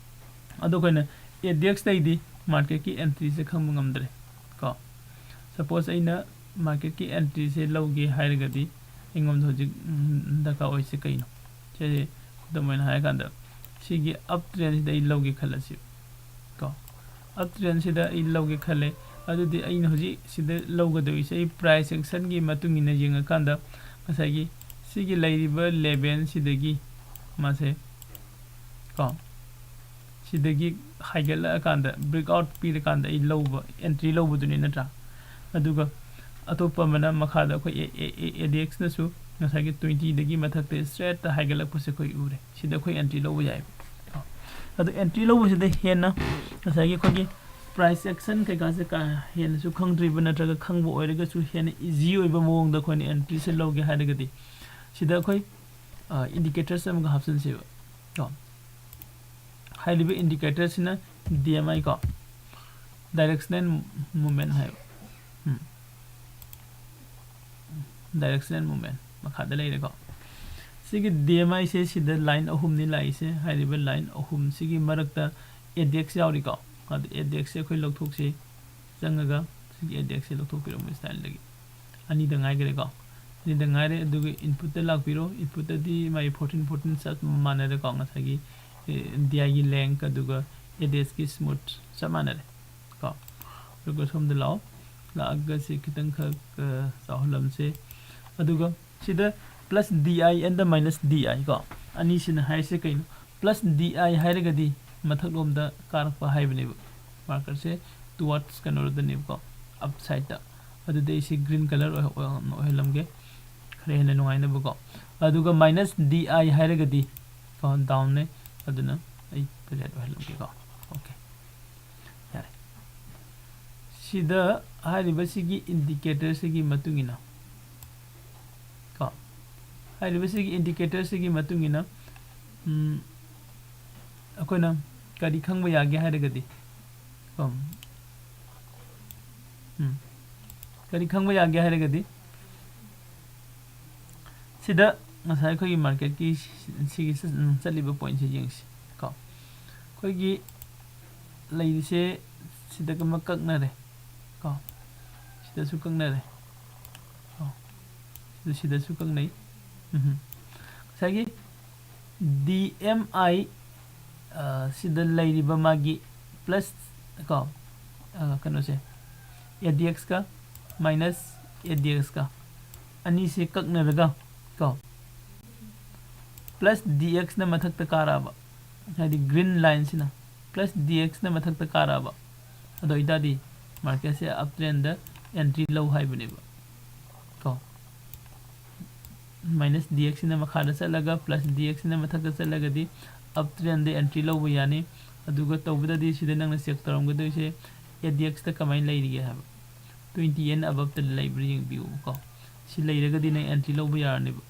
ꯑꯗꯣ ꯑꯩꯈꯣꯏꯅ ADXꯇꯩꯗꯤ marketꯀꯤ entryꯁꯦ ꯈꯪꯕ ꯉꯝꯗ꯭ꯔꯦ ꯀꯣ꯫ Suppose ꯑꯩꯅ marketꯀꯤ entryꯁꯦ ꯂꯧꯒꯦ ꯍꯥꯏꯔꯒꯗꯤ ꯑꯩꯉꯣꯟꯗ ꯍꯧꯖꯤꯛ ꯎꯝ, ꯗꯔꯀꯥꯔ ꯑꯣꯏꯁꯦ ꯀꯩꯅꯣ? ꯁꯤꯁꯦ ꯈꯨꯗꯝ ꯑꯣꯏꯅ ꯍꯥꯏꯔꯀꯥꯟꯗ ꯁꯤꯒꯤ up trendꯁꯤꯗ ꯑꯩ ꯂꯧꯒꯦ ꯈꯜꯂꯁꯤ ꯀꯣ꯫ Up trendꯁꯤꯗ ꯑꯩ ꯂꯧꯒꯦ ꯈꯜꯂꯦ꯫ ꯑꯗꯨꯗꯤ ꯑꯩꯅ ꯍꯧꯖꯤꯛ ꯁꯤꯗ ꯂꯧꯒꯗꯧꯔꯤꯁꯦ ꯑꯩ price actionꯒꯤ ꯃꯇꯨꯡ ꯏꯟꯅ ꯌꯦꯡꯉꯀꯥꯟꯗ ꯉꯁꯥꯏꯒꯤ ꯁꯤꯒꯤ ꯂꯩꯔꯤꯕ levelꯁꯤꯗꯒꯤ ꯃꯥꯁꯦ ꯀꯣ ꯁꯤꯗꯒꯤ ꯍꯥꯏꯒꯠꯂꯛꯑꯀꯥꯟꯗ breakout ꯄꯤꯔꯀꯥꯟꯗ ꯑꯩ ꯂꯧꯕ entry ꯂꯧꯕꯗꯨꯅꯤ ꯅꯠꯇ꯭ꯔꯥ? ꯑꯗꯨꯒ ꯑꯇꯣꯞꯄ ꯑꯃꯅ ꯃꯈꯥꯗ ꯑꯩꯈꯣꯏ ADXꯅꯁꯨ ꯉꯁꯥꯏꯒꯤ twentyꯗꯒꯤ ꯃꯊꯛꯇ straightꯇ ꯍꯥꯏꯒꯠꯂꯛꯄꯁꯦ ꯑꯩꯈꯣꯏ ꯎꯔꯦ꯫ ꯁꯤꯗ ꯑꯩꯈꯣꯏ entry ꯂꯧꯕ ꯌꯥꯏꯕ꯫ ꯑꯗꯣ entry ꯂꯧꯕꯁꯤꯗ ꯍꯦꯟꯅ ꯉꯁꯥꯏꯒꯤ ꯑꯩꯈꯣꯏꯒꯤ price action ꯀꯩꯀꯥꯁꯦ ꯀꯥ ꯍꯦꯟꯅꯁꯨ ꯈꯪꯗ꯭ꯔꯤꯕ ꯅꯠꯇ꯭ꯔꯒ ꯈꯪꯕ ꯑꯣꯏꯔꯒꯁꯨ ꯍꯦꯟꯅ easy ꯑꯣꯏꯕ ꯃꯑꯣꯡꯗ ꯑꯩꯈꯣꯏꯅ entryꯁꯦ ꯂꯧꯒꯦ ꯍꯥꯏꯔꯒꯗꯤ ꯁꯤꯗ ꯑꯩꯈꯣꯏ indicators ꯑꯃꯒ ꯍꯥꯞꯆꯤꯟꯁꯦꯕ ꯀꯣ꯫ ꯍꯥꯏꯔꯤꯕ indicatorꯁꯤꯅ DMI ꯀꯣ, directional movement ꯍꯥꯏꯕ꯫ ꯎꯝ꯫ Directional movement ꯃꯈꯥꯗ ꯂꯩꯔꯦꯀꯣ꯫ ꯁꯤꯒꯤ DMIꯁꯦ ꯁꯤꯗ line ꯑꯍꯨꯝꯅꯤ ꯂꯥꯛꯏꯁꯦ꯫ ꯍꯥꯏꯔꯤꯕ line ꯑꯍꯨꯝꯁꯤꯒꯤ ꯃꯔꯛꯇ ADX ꯌꯥꯎꯔꯤꯀꯣ꯫ ꯑꯗꯨ ADXꯁꯦ ꯑꯩꯈꯣꯏ ꯂꯧꯊꯣꯛꯁꯤ꯫ ꯆꯪꯉꯒ ꯁꯤꯒꯤ ADXꯁꯦ ꯂꯧꯊꯣꯛꯄꯤꯔꯝꯃꯣ styleꯗꯒꯤ꯫ ꯑꯅꯤꯗ ꯉꯥꯏꯈ꯭ꯔꯦꯀꯣ꯫ ꯑꯅꯤꯗ ꯉꯥꯏꯔꯦ꯫ ꯑꯗꯨꯒ inputꯇ ꯂꯥꯛꯄꯤꯔꯣ꯫ Inputꯇꯗꯤ ꯃꯥꯒꯤ fourteen fourteen ꯆꯞ ꯃꯥꯟꯅꯔꯦꯀꯣ꯫ ꯉꯁꯥꯏꯒꯤ DIꯒꯤ length ꯑꯗꯨꯒ ADXꯀꯤ smooth ꯆꯞ ꯃꯥꯟꯅꯔꯦ ꯀꯣ꯫ ꯑꯗꯨꯒ ꯁꯣꯝꯗ ꯂꯥꯛꯑꯣ꯫ ꯂꯥꯛꯑꯒ ꯁꯤ ꯈꯤꯇꯪꯈꯛ ꯆꯥꯎꯍꯜꯂꯝꯁꯦ꯫ ꯑꯗꯨꯒ ꯁꯤꯗ plus DI and the minus DI ꯀꯣ, ꯑꯅꯤꯁꯤꯅ ꯍꯥꯏꯔꯤꯁꯦ ꯀꯩꯅꯣ? Plus DI ꯍꯥꯏꯔꯒꯗꯤ ꯃꯊꯛꯂꯣꯝꯗ ꯀꯥꯔꯛꯄ ꯍꯥꯏꯕꯅꯦꯕ꯫ Marketꯁꯦ towards ꯀꯩꯅꯣꯗꯅꯦꯕꯀꯣ, upsideꯇ꯫ ꯑꯗꯨꯗꯤ ꯑꯩꯁꯤ green colour ꯑꯣꯏꯍ-, ꯑꯣꯏꯍ-, ꯑꯣꯏꯍꯜꯂꯝꯒꯦ, ꯈꯔ ꯍꯦꯟꯅ ꯅꯨꯡꯉꯥꯏꯅꯕꯀꯣ꯫ ꯑꯗꯨꯒ minus DI ꯍꯥꯏꯔꯒꯗꯤ ꯀꯣ, downꯅꯦ, ꯑꯗꯨꯅ ꯑꯩ red ꯑꯣꯏꯍꯜꯂꯝꯒꯦꯀꯣ꯫ Okay꯫ ꯌꯥꯔꯦ꯫ ꯁꯤꯗ ꯍꯥꯏꯔꯤꯕ ꯁꯤꯒꯤ indicatorꯁꯤꯒꯤ ꯃꯇꯨꯡ ꯏꯟꯅ ꯀꯣ, ꯍꯥꯏꯔꯤꯕ ꯁꯤꯒꯤ indicatorꯁꯤꯒꯤ ꯃꯇꯨꯡ ꯏꯟꯅ, ꯎꯝ, ꯑꯩꯈꯣꯏꯅ ꯀꯔꯤ ꯈꯪꯕ ꯌꯥꯒꯦ ꯍꯥꯏꯔꯒꯗꯤ ꯀꯣ, ꯎꯝ, ꯀꯔꯤ ꯈꯪꯕ ꯌꯥꯒꯦ ꯍꯥꯏꯔꯒꯗꯤ ꯁꯤꯗ ꯉꯁꯥꯏ ꯑꯩꯈꯣꯏꯒꯤ marketꯀꯤ ꯁꯤꯒꯤ ꯆꯠꯂꯤꯕ pointꯁꯦ ꯌꯦꯡꯁꯤ꯫ ꯑꯩꯈꯣꯏꯒꯤ ꯂꯩꯔꯤꯁꯦ ꯁꯤꯗ ꯑꯃ ꯀꯛꯅꯔꯦ ꯀꯣ, ꯁꯤꯗꯁꯨ ꯀꯛꯅꯔꯦ ꯀꯣ, ꯁꯤꯗ, ꯁꯤꯗꯁꯨ ꯀꯛꯅꯩ꯫ ꯎꯝ꯫ ꯉꯁꯥꯏꯒꯤ ꯗꯤ ꯑꯦꯝ ꯑꯥꯏ ꯁꯤꯗ ꯂꯩꯔꯤꯕ ꯃꯥꯒꯤ ꯄ꯭ꯂꯁ ꯀꯣ, ꯑ, ꯀꯩꯅꯣꯁꯦ, ꯑꯦ ꯗꯤ ꯑꯦꯛꯁꯀ ꯃꯥꯏꯅꯁ ꯑꯦ ꯗꯤ ꯑꯦꯛꯁꯀ ꯑꯅꯤꯁꯦ ꯀꯛꯅꯔꯒ ꯀꯣ, ꯄ꯭ꯂꯁ ꯗꯤ ꯑꯦꯛꯁꯅ ꯃꯊꯛꯇ ꯀꯥꯔꯛꯑꯕ, ꯍꯥꯏꯗꯤ ꯒ꯭ꯔꯤꯟ ꯂꯥꯏꯟꯁꯤꯅ ꯄ꯭ꯂꯁ ꯗꯤ ꯑꯦꯛꯁꯅ ꯃꯊꯛꯇ ꯀꯥꯔꯛꯑꯕ, ꯑꯗꯨ ꯑꯣꯏꯇꯥꯔꯗꯤ ꯃꯥꯔꯀꯦꯠꯁꯦ ꯑꯞ ꯇ꯭ꯔꯦꯟꯗ ꯑꯦꯟꯇ꯭ꯔꯤ ꯂꯧ ꯍꯥꯏꯕꯅꯦꯕ ꯀꯣ꯫ ꯃꯥꯏꯅꯁ ꯗꯤ ꯑꯦꯛꯁꯁꯤꯅ ꯃꯈꯥꯗ ꯆꯠꯂꯒ ꯄ꯭ꯂꯁ ꯗꯤ ꯑꯦꯛꯁꯁꯤꯅ ꯃꯊꯛꯇ ꯆꯠꯂꯒꯗꯤ ꯑꯞ ꯇ꯭ꯔꯦꯟꯗ ꯑꯦꯟꯇ꯭ꯔꯤ ꯂꯧꯕ ꯌꯥꯅꯤ꯫ ꯑꯗꯨꯒ ꯇꯧꯕꯗꯗꯤ ꯁꯤꯗ ꯅꯪꯅ ꯆꯦꯛ ꯇꯧꯔꯝꯒꯗꯣꯏꯁꯦ ꯑꯦ ꯗꯤ ꯑꯦꯛꯁꯇ ꯀꯃꯥꯏꯅ ꯂꯩꯔꯤꯒꯦ ꯍꯥꯏꯕ꯫ ꯇ꯭ꯋꯦꯟꯇꯤ ꯑꯦꯟ ꯑꯕꯞꯇ ꯂꯩꯕ꯭ꯔꯥ ꯌꯦꯡꯕꯤꯌꯨꯕꯀꯣ꯫ ꯁꯤ ꯂꯩꯔꯒꯗꯤ ꯅꯪ ꯑꯦꯟꯇ꯭ꯔꯤ ꯂꯧꯕ ꯌꯥꯔꯅꯦꯕ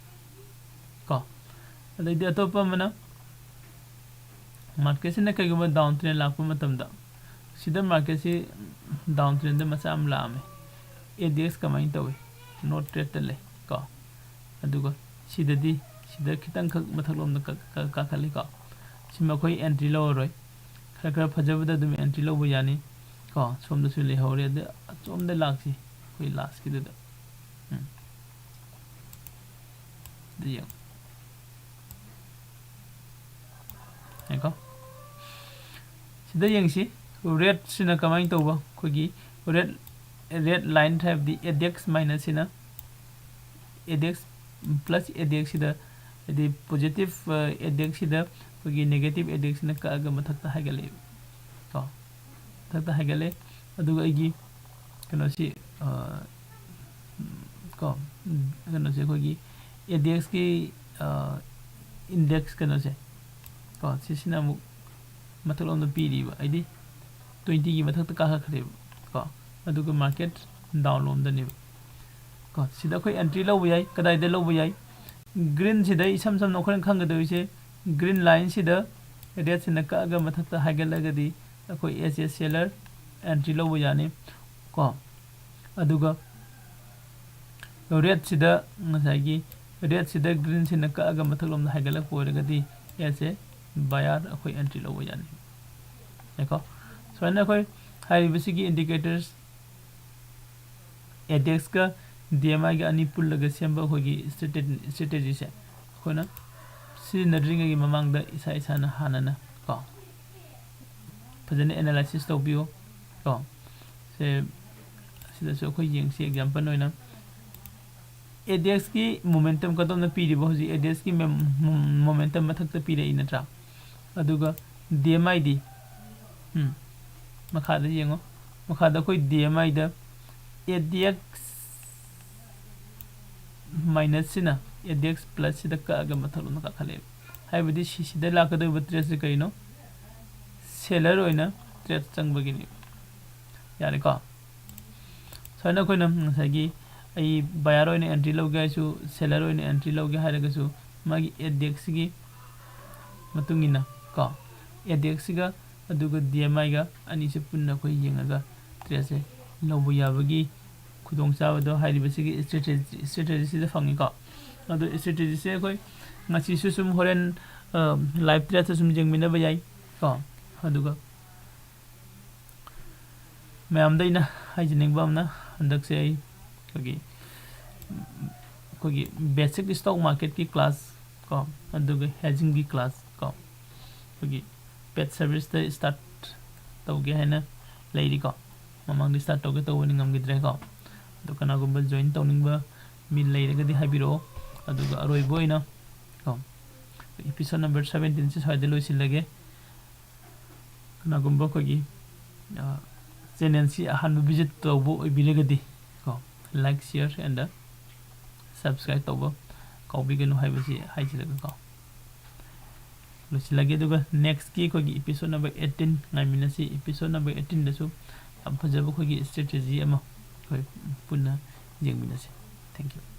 ꯀꯣ꯫ ꯑꯗꯩꯗꯤ ꯑꯇꯣꯞꯄ ꯑꯃꯅ ꯃꯥꯔꯀꯦꯠꯁꯤꯅ ꯀꯩꯒꯨꯝꯕ ꯗꯥꯎꯟ ꯇ꯭ꯔꯦꯟ ꯂꯥꯛꯄ ꯃꯇꯝꯗ, ꯁꯤꯗ ꯃꯥꯔꯀꯦꯠꯁꯤ ꯗꯥꯎꯟ ꯇ꯭ꯔꯦꯟꯗ ꯃꯆꯥ ꯑꯃ ꯂꯥꯛꯑꯝꯃꯦ, ꯑꯦ ꯗꯤ ꯑꯦꯛꯁ ꯀꯃꯥꯏꯅ ꯇꯧꯏ? ꯅꯣꯠ ꯇ꯭ꯔꯦꯠꯇ ꯂꯩ ꯀꯣ꯫ ꯑꯗꯨꯒ ꯁꯤꯗꯗꯤ, ꯁꯤꯗ ꯈꯤꯇꯪꯈꯛ ꯃꯊꯛꯂꯣꯝꯗ ꯀꯛ-, ꯀꯛ-, ꯀꯥꯈꯠꯂꯤ ꯀꯣ꯫ ꯁꯤꯃ ꯑꯩꯈꯣꯏ ꯑꯦꯟꯇ꯭ꯔꯤ ꯂꯧꯔꯔꯣꯏ, ꯈꯔ ꯈꯔ ꯐꯖꯕꯗ ꯑꯗꯨꯝ ꯑꯦꯟꯇ꯭ꯔꯤ ꯂꯧꯕ ꯌꯥꯅꯤ ꯀꯣ꯫ ꯁꯣꯝꯗꯁꯨ ꯂꯩꯍꯧꯔꯦ, ꯑꯗ ꯑꯁꯣꯝꯗ ꯂꯥꯛꯁꯤ ꯑꯩꯈꯣꯏ ꯂꯥꯁꯀꯤꯗꯨꯗ꯫ ꯎꯝ꯫ ꯁꯤꯗ ꯌꯦꯡꯉꯣ꯫ ꯌꯦꯡꯉꯣ꯫ ꯁꯤꯗ ꯌꯦꯡꯁꯤ, ꯔꯦꯠꯁꯤꯅ ꯀꯃꯥꯏꯅ ꯇꯧꯕ? ꯑꯩꯈꯣꯏꯒꯤ ꯔꯦꯠ, ꯔꯦꯠ ꯂꯥꯏꯟ ꯍꯥꯏꯕꯗꯤ ꯑꯦ ꯗꯤ ꯑꯦꯛꯁ ꯃꯥꯏꯅꯁꯁꯤꯅ, ꯑꯦ ꯗꯤ ꯑꯦꯛꯁ ꯄ꯭ꯂꯁ ꯑꯦ ꯗꯤ ꯑꯦꯛꯁꯁꯤꯗ, ꯍꯥꯏꯗꯤ ꯄꯣꯖꯤꯇꯤꯚ, ꯑ, ꯑꯦ ꯗꯤ ꯑꯦꯛꯁꯁꯤꯗ ꯑꯩꯈꯣꯏꯒꯤ ꯅꯦꯒꯦꯇꯤꯚ ꯑꯦ ꯗꯤ ꯑꯦꯛꯁꯁꯤꯅ ꯀꯛꯑꯒ ꯃꯊꯛꯇ ꯍꯥꯏꯒꯠꯂꯛꯑꯦꯕ ꯀꯣ꯫ ꯃꯊꯛꯇ ꯍꯥꯏꯒꯠꯂꯦ꯫ ꯑꯗꯨꯒ ꯑꯩꯒꯤ ꯀꯩꯅꯣꯁꯤ, ꯑ, ꯀꯣ, ꯀꯩꯅꯣꯁꯦ ꯑꯩꯈꯣꯏꯒꯤ ꯑꯦ ꯗꯤ ꯑꯦꯛꯁꯀꯤ, ꯑ, ꯏꯟꯗꯦꯛꯁ ꯀꯩꯅꯣꯁꯦ ꯀꯣ, ꯁꯤꯁꯤꯅ ꯑꯃꯨꯛ ꯃꯊꯛꯂꯣꯝꯗ ꯄꯤꯔꯤꯕ, ꯍꯥꯏꯗꯤ ꯇ꯭ꯋꯦꯟꯇꯤꯒꯤ ꯃꯊꯛꯇ ꯀꯥꯈꯠꯈ꯭ꯔꯦꯕ ꯀꯣ, ꯑꯗꯨꯒ ꯃꯥꯔꯀꯦꯠ ꯗꯥꯎꯟ ꯂꯣꯝꯗꯅꯦꯕ ꯀꯣ꯫ ꯁꯤꯗ ꯑꯩꯈꯣꯏ ꯑꯦꯟꯇ꯭ꯔꯤ ꯂꯧꯕ ꯌꯥꯏ꯫ ꯀꯗꯥꯏꯗ ꯂꯧꯕ ꯌꯥꯏ? ꯒ꯭ꯔꯤꯟꯁꯤꯗ ꯏꯁꯝ ꯁꯝꯅ ꯑꯩꯈꯣꯏꯅ ꯈꯪꯒꯗꯧꯔꯤꯁꯦ, ꯒ꯭ꯔꯤꯟ ꯂꯥꯏꯟꯁꯤꯗ ꯔꯦꯠꯁꯤꯅ ꯀꯛꯑꯒ ꯃꯊꯛꯇ ꯍꯥꯏꯒꯠꯂꯒꯗꯤ ꯑꯩꯈꯣꯏ ꯑꯦꯁ ꯑꯦ ꯁꯦꯂꯔ ꯑꯦꯟꯇ꯭ꯔꯤ ꯂꯧꯕ ꯌꯥꯅꯤ ꯀꯣ꯫ ꯑꯗꯨꯒ ꯔꯦꯠꯁꯤꯗ, ꯉꯁꯥꯏꯒꯤ ꯔꯦꯠꯁꯤꯗ ꯒ꯭ꯔꯤꯟꯁꯤꯅ ꯀꯛꯑꯒ ꯃꯊꯛꯂꯣꯝꯗ ꯍꯥꯏꯒꯠꯂꯛꯄ ꯑꯣꯏꯔꯒꯗꯤ ꯑꯦꯁ ꯑꯦ ꯕꯥꯌꯔ ꯑꯩꯈꯣꯏ ꯑꯦꯟꯇ꯭ꯔꯤ ꯂꯧꯕ ꯌꯥꯅꯤ꯫ ꯀꯣ꯫ ꯁꯨꯃꯥꯏꯅ ꯑꯩꯈꯣꯏ ꯍꯥꯏꯔꯤꯕꯁꯤꯒꯤ indicators, ADX ꯀ DMI ꯒ ꯑꯅꯤ ꯄꯨꯜꯂꯒ ꯁꯦꯝꯕ ꯑꯩꯈꯣꯏꯒꯤ strategy ꯁꯦ ꯑꯩꯈꯣꯏꯅ ꯁꯤꯖꯤꯟꯅꯗ꯭ꯔꯤꯉꯩꯒꯤ ꯃꯃꯥꯡꯗ ꯏꯁꯥ ꯏꯁꯥꯅ ꯍꯥꯟꯅꯅ ꯀꯣ ꯐꯖꯅ analysis ꯇꯧꯕꯤꯌꯨ ꯀꯣ꯫ ꯁꯦ ꯁꯤꯗꯁꯨ ꯑꯩꯈꯣꯏ ꯌꯦꯡꯁꯤ example ꯑꯣꯏꯅ ADX ꯀꯤ momentum ꯀꯗꯣꯝꯅ ꯄꯤꯔꯤꯕ? ꯍꯧꯖꯤꯛ ADX ꯀꯤ momentum ꯃꯊꯛꯇ ꯄꯤꯔꯛꯏ ꯅꯠꯇ꯭ꯔꯥ? ꯑꯗꯨꯒ DMI ꯗꯤ ꯎꯝ ꯃꯈꯥꯗ ꯌꯦꯡꯉꯣ꯫ ꯃꯈꯥꯗ ꯑꯩꯈꯣꯏ DMI ꯗ ADX minus ꯁꯤꯅ ADX plus ꯁꯤꯗ ꯀꯛꯑꯒ ꯃꯊꯛꯂꯣꯝꯗ ꯀꯥꯈꯠꯂꯛꯑꯦꯕ꯫ ꯍꯥꯏꯕꯗꯤ ꯁꯤ ꯁꯤꯗ ꯂꯥꯛꯀꯗꯧꯔꯤꯕ trade ꯁꯤ ꯀꯔꯤꯅꯣ? Seller ꯑꯣꯏꯅ trade ꯆꯪꯕꯒꯤꯅꯤ꯫ ꯌꯥꯔꯦꯀꯣ? ꯁꯨꯃꯥꯏꯅ ꯑꯩꯈꯣꯏꯅ ꯉꯁꯥꯏꯒꯤ ꯑꯩ buyer ꯑꯣꯏꯅ entry ꯂꯧꯒꯦ ꯍꯥꯏꯔꯁꯨ, seller ꯑꯣꯏꯅ entry ꯂꯧꯒꯦ ꯍꯥꯏꯔꯒꯁꯨ ꯃꯥꯒꯤ ADX ꯁꯤꯒꯤ ꯃꯇꯨꯡ ꯏꯟꯅ ꯀꯣ, ADX ꯁꯤꯒ ꯑꯗꯨꯒ DMI ꯒ ꯑꯅꯤꯁꯦ ꯄꯨꯟꯅ ꯑꯩꯈꯣꯏ ꯌꯦꯡꯉꯒ trade ꯁꯦ ꯂꯧꯕ ꯌꯥꯕꯒꯤ ꯈꯨꯗꯣꯡꯆꯥꯕꯗꯣ ꯍꯥꯏꯔꯤꯕꯁꯤꯒꯤ strategy, strategy ꯁꯤꯗ ꯐꯪꯉꯤꯀꯣ꯫ ꯑꯗꯣ strategy ꯁꯦ ꯑꯩꯈꯣꯏ ꯉꯁꯤꯁꯨ ꯁꯨꯝ ꯍꯣꯔꯦꯟ live trade ꯇ ꯁꯨꯝ ꯌꯦꯡꯃꯤꯟꯅꯕ ꯌꯥꯏ ꯀꯣ꯫ ꯑꯗꯨꯒ ꯃꯌꯥꯝꯗ ꯑꯩꯅ ꯍꯥꯏꯖꯅꯤꯡꯕ ꯑꯃꯅ, ꯍꯟꯗꯛꯁꯦ ꯑꯩ ꯑꯩꯈꯣꯏꯒꯤ ꯑꯩꯈꯣꯏꯒꯤ basic stock market ꯀꯤ class ꯀꯣ, ꯑꯗꯨꯒ hedging ꯒꯤ class ꯀꯣ, ꯑꯩꯈꯣꯏꯒꯤ paid service ꯇ start ꯇꯧꯒꯦ ꯍꯥꯏꯅ ꯂꯩꯔꯤꯀꯣ꯫ ꯃꯃꯥꯡꯗ start ꯇꯧꯒꯦ ꯇꯧꯕꯅꯤ, ꯉꯝꯈꯤꯗ꯭ꯔꯦꯀꯣ꯫ ꯑꯗꯣ ꯀꯅꯥꯒꯨꯝꯕ join ꯇꯧꯅꯤꯡꯕ ꯃꯤ ꯂꯩꯔꯒꯗꯤ ꯍꯥꯏꯕꯤꯔꯛꯑꯣ꯫ ꯑꯗꯨꯒ ꯑꯔꯣꯏꯕ ꯑꯣꯏꯅ ꯀꯣ, episode number seventeen ꯁꯤ ꯁ꯭ꯋꯥꯏꯗ ꯂꯣꯏꯁꯤꯜꯂꯒꯦ꯫ ꯀꯅꯥꯒꯨꯝꯕ ꯑꯩꯈꯣꯏꯒꯤ channel ꯁꯤ ꯑꯍꯥꯟꯕ visit ꯇꯧꯕ ꯑꯣꯏꯕꯤꯔꯒꯗꯤ ꯀꯣ, like, share and subscribe ꯇꯧꯕ ꯀꯥꯎꯕꯤꯒꯅꯨ ꯍꯥꯏꯕꯁꯤ ꯍꯥꯏꯖꯔꯒ ꯀꯣ ꯂꯣꯏꯁꯤꯜꯂꯒꯦ꯫ ꯑꯗꯨꯒ next ꯀꯤ ꯑꯩꯈꯣꯏꯒꯤ episode number eighteen ꯉꯥꯏꯃꯤꯟꯅꯁꯤ꯫ Episode number eighteen ꯗꯁꯨ ꯌꯥꯝ ꯐꯖꯕ ꯑꯩꯈꯣꯏꯒꯤ strategy ꯑꯃ ꯑꯩꯈꯣꯏ ꯄꯨꯟꯅ ꯌꯦꯡꯃꯤꯟꯅꯁꯤ꯫ Thank you꯫